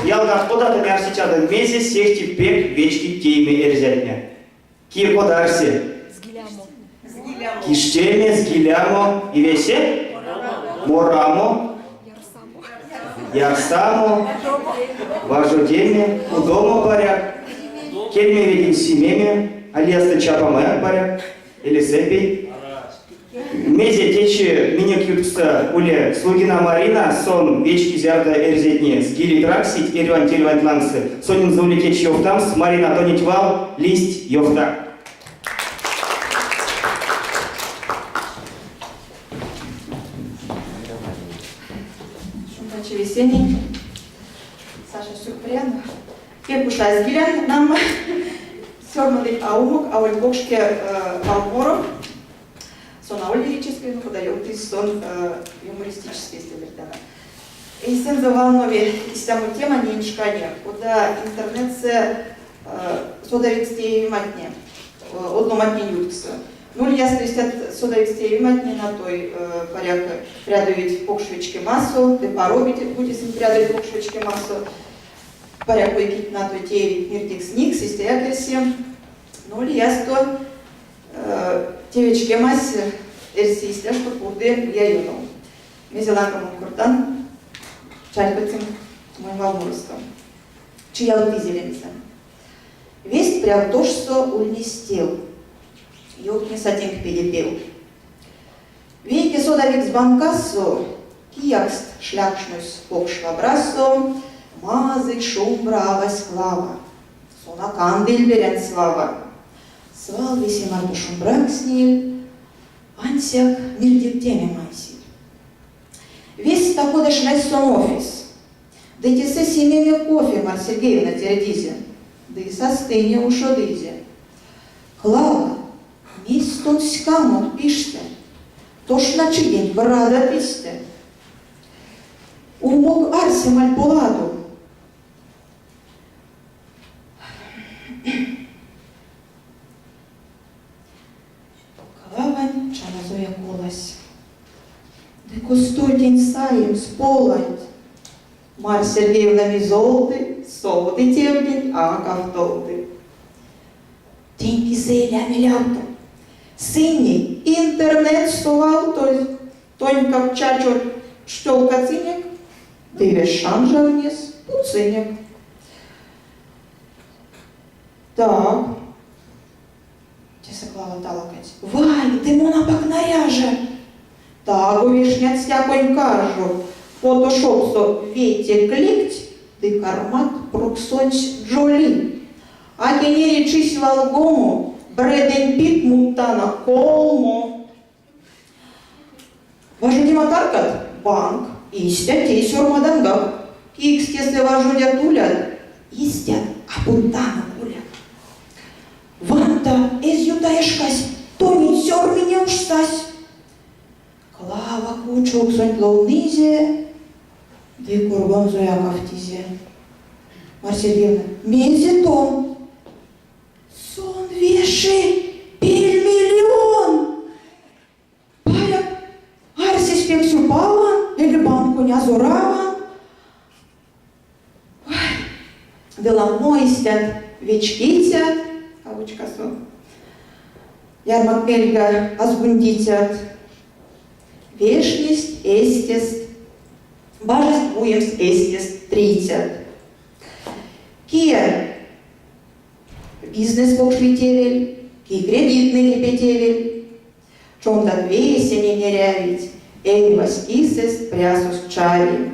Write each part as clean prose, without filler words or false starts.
Ялгат, кода тынь арсетядо, мезе сехте пек вечкить тееме эрзятне? Кие кода арси? Згилямо. Киштеме, згилямо и весе? Морамо. Ярсамо. Важодеме, удомо паряк. Кельме ведень симеме, а лиясто чапамояк паряк. Или сэпей. Мезе течи минек ютксо уле Слугина Марина, сон вечки зярдо эрзятне згилить раксить эрьванть-эрьванть лангс. Сонензэ ули течи ёвтамс, Марина, тонеть вал, листь, ёвтак. Шумбрачи весенень. Саша Сюкпрянов. Пек уш а згилян нам сёрмадыть а умок, аволь покшке валморо. Сон аволь лирической, но кода ёвтызь, сон юмористической эстэ Эйсэнзэ валнови истямо тема неень шкане, кода интернетсэ содавикс теевематне, од ломантнень ютксо. Ну, лиясто истят содавикс теевематне натой паряк прядовить покш вечкемасо, ды паро бути сынь прядовить покш вечкемасо. Паряк кой-кить натой теевить мирдекс никс, истяяк эрси. Но лиясто те вечкемась эрси истя, што пурды лия ёнов. Мезе ланга мон кортан, чарькодьсынк монь валморосто. Чиявтызе лемезэ. Весть прявтошсо ульнесь тев. Ёвтнеса тенк педе-пев. Вейке содавикс банкасо киякст шлякшнось покш швабрасо мазый шумбра авась Клава. Сон а кандыль берянь слава. Свал весе марто шумбракстниль, ансяк мирдевтеме майсиль. Весть та-кода шлясь сон офис. Ды тесэ симеме кофе Марья Сергеевна тердизе. Ды састыне ушодызе. Клава, мезть тон ськамот пиштят? Тошначиденть врадат истя. Умок арсемаль поладо. Клавань чамазояк олась. Ды косто тень саемс поланть? Марья Сергеевна мизолды, соды тевденть, а кавтолды. Тень кисэ иля мелявто. Сынь ней интернетс совавтозь, тонькак чачот штёлкацинек ды ве шанжавнес путсынек. Так. Тесэ Клава талакадсь. Вай, ды мон апак наряжа! Таго вешнят стяконь кажо, фотошопсо вете кликть ды кармат прок сонсь Джоли. А кенери чись валгомо, Брэдэнь Питт муттано колмо. Важодема таркат? Банк. Истя тей сёрмадангак. Кикс тесэ важодят улят? Истят а путтано кулят. Ванта, эзь ютая шкась, тонеть сёрмине уш сась. Клава кучовксонть ловнызе ды кургонзояк автизе. Марья Сергеевна, мезе тон? Сон веши пельмиллион! Паряк, арсесь пек сюпаван эли банконь азораван. Ой, ды ламо истят вечкицят, кавычкасо, ярмак мельга азгундицят, вешнесть эстест, бажасть муемс эстест трицят. Кие бизнес покш ветевель, ки кредитнэ кепетевель, Чомдат весене эрявить, эрьвась кисэст прясост чави.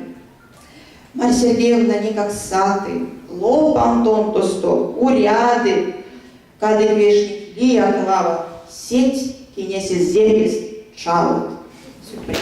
Марья Сергеевна никак саты, лов Антон тосто, уряды, кадык вешнить лия Клава, сеть, кинесэ зепест чалот. Сюкпря.